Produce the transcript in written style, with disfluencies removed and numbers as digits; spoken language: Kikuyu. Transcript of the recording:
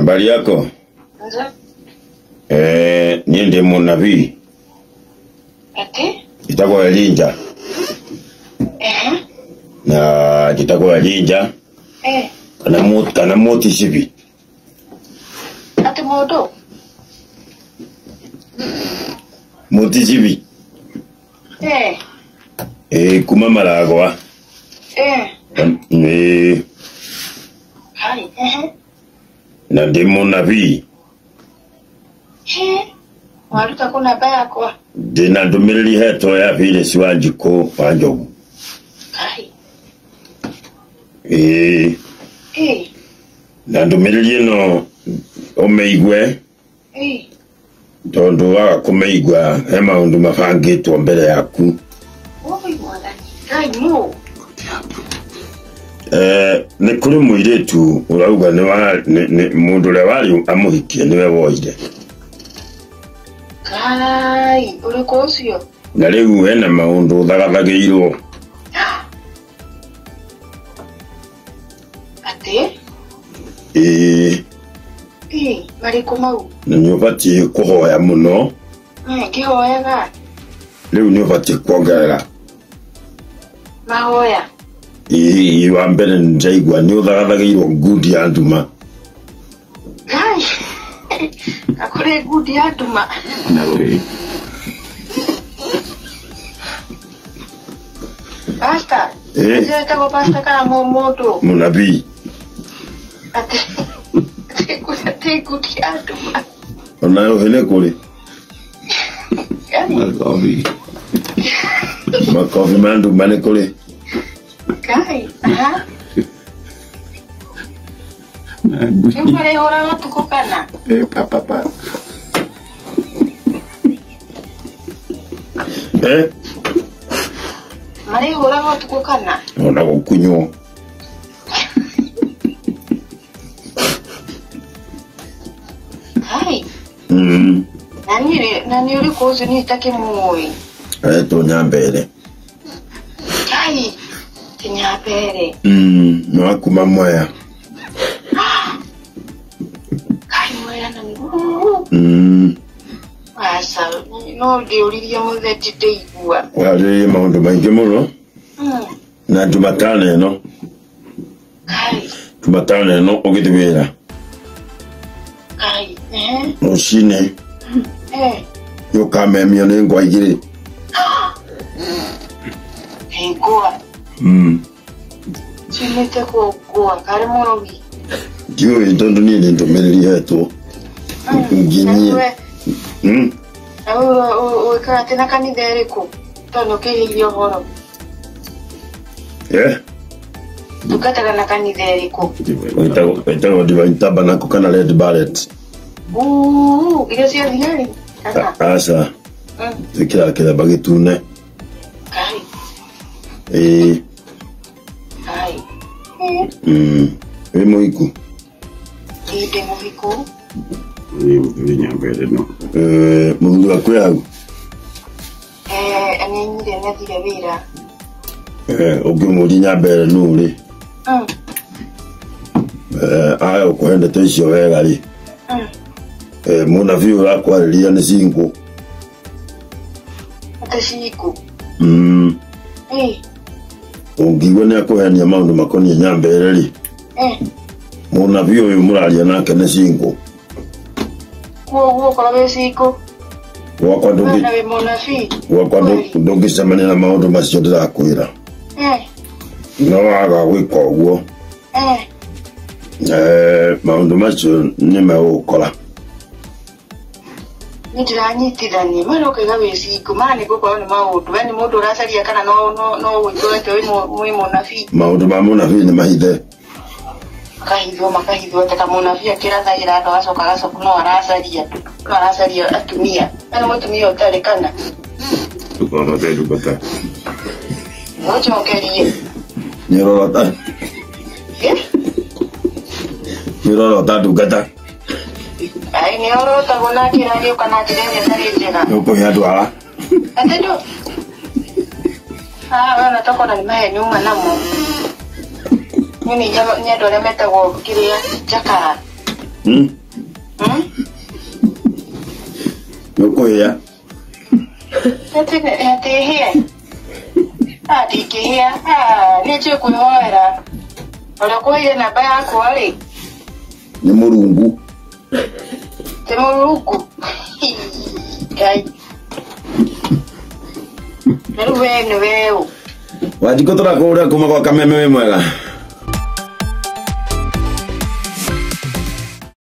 Habari yako? Nzuri. Niĩ ndĩ mũnabii. Ati? Njĩtagwo Elijah. Ehe. Na njĩtagwo Elijah. Eh. Kana mũticibi. Ati mũndũ? Mũticibi. Eh. Kuma Maragwa. Eh. Ĩĩ. Hai, ehe. Na ndĩ mũnabii. He. Waruta kũ namba yakwa? Ndĩna ndũmĩrĩri hetwo ya Phyllis Wanjikũ wa Njogu. Hai. Ĩĩ. Eh. Na ndũmĩrĩri ĩno ũmĩigue. Eh. Tondũ waga kũmĩigua he maũndũ mabangĩtwo mbere yaku. Oi mwathani. Ngai nũ? Nĩ kũrĩ mũirĩtu ũrauga nĩ mũndũ ũrĩa warĩ amũhikie nĩwe woire. Ngai, ũrĩkũ ũcio? Na rĩu hena maũndũ ũthagathagĩirwo. Atĩ? Ĩĩ. Ĩĩ, marĩkũ mau? Na nĩ ũbatiĩ kũhoya mũno. Ngĩhoyaga. Rĩu nĩ ũbatiĩ kuongerera. Mahoya? Ĩĩ, wa mbere nĩndĩraigua nĩ ũthagathagĩirwo ngundi ya nduma. Ngai. Akũrĩ ngundi ya nduma. Pastor. Eh. Wĩtagwo pastor kana mũndũ? Mũnabii. Atĩ atĩ ngundi ya nduma. Ona rũhĩ nĩ kũrĩ. Yaani, Makobi. Makobi ma nduma nĩ kũrĩ. Ngai, aha. Rĩu marĩhũraga ũtukũ kana? Pa pa pa. Eh? Marĩhũraga ũtukũ kana? Ona gũkunywo. Hai. Mm. Na nĩ ũrĩkũ ũcio niĩ itakĩmũĩ? Aretwo Nyambere. Ngai, ti Nyambere. Nĩ wa kuma Mwea. Ngai, Mwea na nĩ. Aca, no ndĩũririe mũthee ndĩigua. Warĩrĩrie maũndũ maingĩ mũno. Na Jumatano ĩno. Ngai. Jumatano ĩno ũgĩthiĩ wĩra. Ngai, ehe. Rũcinĩ. Eh. Nĩ ũkamemio nĩ ngwa igĩrĩ. Ngwa. Ciumĩte kũ ngwa? Karĩ mũrogi? Ndiũĩ tondũ niĩ nĩ ndũmĩrĩri hetwo. Nginyie. Na wewe ũĩkaga atĩ na kanitha ĩrĩkũ? Tondũ ũkĩhĩirie ũhoro. Eh? Tungataga na kanitha ĩrĩkũ? Wĩtagwo Divine Tabernacle kana Red Barrett. Uu, iria cia thigari? Kana? Aca. Twĩkĩraga kĩremba gĩtune. Ngai. Ĩĩ. Ngai. Wĩ mũhiku? Ĩĩ, ndĩ mũhiku. Nĩ Nyambere no. Mũthuri waku e hau? Nĩanyire nĩathire wĩra. Ũngĩmũria Nyambere nũ rĩ? Aya ũkũhe ndeto icio wega rĩ. Mũnabii ũrakwarĩria nĩ cingũ. Atĩ cingũ? Ĩĩ. Ũngiigua nĩ akũhenia maũndũ makoniĩ Nyambere rĩ. Mũnabii ũyũ mũraria nake nĩ cingũ. Kuoguo okorwo wĩ cingũ? Gwakwa Na wĩ mũnabii? Gwakwa ndũngĩcemania na maũndũ macio ndĩrakwĩra. No waga gwĩka ũguo. Maũndũ macio nĩ megũgũkora. Nĩ ndĩranyitithania mana ũkaiga wĩ cingũ mana nĩ gũkorwo nĩ maũndũ we nĩ mũndũ ũracaria kana no ũgwĩtwo atĩ wĩ mũnabii. Maũndũ ma mũnabii nĩ mahithe. Makahithwo atĩ kamũnabii akĩrathagĩra andũ agacoka agacoka no aracaria no aracaria atumia na nĩ mũtumia ũtarĩ kana. Ndũkarore ndungata. Ũnjokerie. Nĩ ũrorota. Nĩ ũrorota ndungata. Ai, nĩ ũrotagwo na njĩra ĩgĩũka na njĩra ĩrĩa ĩtarĩ njega. Nĩ ũkũhe andũ ara. Atĩ ndũ. Ah, we ona tokorwo nĩ maheni uma namo. Nĩ andũ arĩa metagwo kĩrĩa njakara. Nĩ ũkũhĩa. Atĩ hĩe? Ndingĩhĩa. Niĩ njũĩ kwĩhoera. Ũrĩa ũkũheire namba yakwa rĩ? Nĩ Mũrungu. Ti Mũrungu. Ngai. Na rĩu we nĩ we ũ? Wanjikũ tũrakũhũrĩra kuma gwa Kameme wĩ mwega?